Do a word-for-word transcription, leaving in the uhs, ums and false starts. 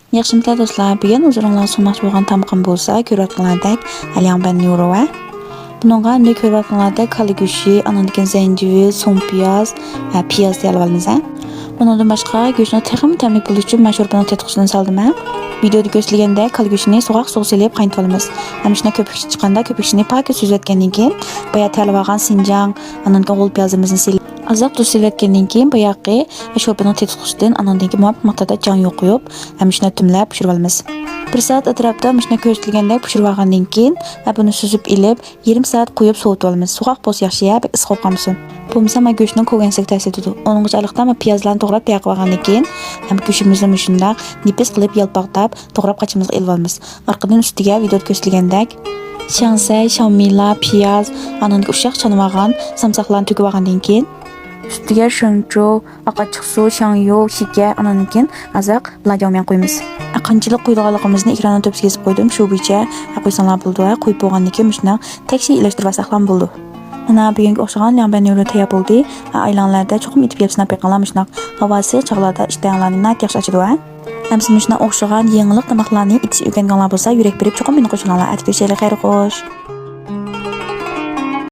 ياخشىمۇسىلەر دوستلار؟ بۈگۈن ھۇزۇرۇڭلارغا سۇنماقچى بولغان تامىقىم بولسا، كۆرۈۋاتقىنىڭلاردەك، لياڭبەن نيۇرۇ ۋە بۇنىڭغا مۇنداق كۆرۈۋاتقىنىڭلاردەك كالا گۆشى، ئانىڭدىن كېيىن زەنجىۋىل، سۇڭ پىياز، ھە، پىياز تەييارلىۋالىمىز، ھە. بۇنىڭدىن باشقا گۆشنىڭ تېخىمۇ تەملىك بولۇشى ئۈچۈن مەن شورپىنىڭ تېتىتقۇچىدىن سالدىم، ھە. ۋىدېئودا كۆرسىتىلگەندەك كالا گۆشىنى سوغۇق سۇغا سېلىپ قاينىتىۋالىمىز. ھەم شۇنداق كۆپۈكچە چىققاندا كۆپۈكچىنى پاكىز سۈزۈۋەتكەندىن كېيىن، بايا تەييارلىۋالغان سىنجاڭ، ئانىڭدىن كېيىن غول پىيازىمىزنى سېلىپ، ئازراق تۇز سېلىۋەتكەندىن كېيىن، باياقى شورپىنىڭ تېتىتقۇچىدىن ئانىڭدىن كېيىن مۇۋاپىق مىقداردا جاڭ يۇقۇيۇپ، ھەم شۇنداق تۈملەپ پىشۇرۇۋالىمىز. بىر سائەت ئەتراپىدا مۇشۇنداق كۆرسىتىلگەندەك پىشۇرۇۋالغاندىن كېيىن، ھە، بۇنى سۈزۈپ ئېلىپ، يېرىم سائەت قويۇپ سوۋۇتۇۋالىمىز. سوغۇق بولسا ياخشى، ھە، بەك ئىسسىق بولۇپ قالمىسۇن. بولمىسا مانا گۆشنىڭ كۆگەنسەك تەسىتىدۇ. ئۇنىڭغا جايلىقتا مانا پىيازلارنى توغراپ تەييار قىلىۋالغاندىن كېيىن، ھەم گۆشىمىزنى مۇشۇنداق نېپىز قىلىپ يالپاقلاپ توغراپ قاچىمىزغا ئېلىۋالىمىز. ئارقىدىن ئۈستىگە ۋىدېئودا كۆرسىتىلگەندەك شياڭسەي، شاۋمىلا، پىياز، ئانىڭدىن كېيىن ئۇششاق چانىۋالغان سامساقلارنى تۆكۈۋالغاندىن كېيىن، ئۈستىگە شېنچۇ، ئاق ئاچچىقسۇ، شياڭيۇ، شېكەر، ئانىڭدىن كېيىن ئازراق لادياۋميەن قويىمىز. قانچىلىك قويىدىغانلىقىمىزنى ئېكراننىڭ تۆپىسىگە يېزىپ قويدۇم. شۇ بويىچە قويساڭلار بولىدۇ. قويۇپ بولغاندىن كېيىن مۇشۇنداق تەكشى ئىلەشتۈرۈۋالساقلام بولىدۇ. مانا بۈگۈنكى ئوخشىغان لياڭبەن نيۇرۇ تەييار بولدى. ئائىلەڭلەردە چوقۇم ئېتىپ يەپ سىناپ بېقىڭلار مۇشۇنداق. ھاۋاسى چاغلاردا ئىشتىھاڭلارنى ناھايىتى ياخشى ئاچىدۇ، ھە. ئەمسە مۇشۇنداق ئوخشىغان يېڭىلىق تاماقلارنى ئېتىش ئۆگەنگەنلەر بولسا يۈرەك بېرىپ چوقۇم مېنى قوشۇلۇڭلار. ئەتىگىچە خەير خوش.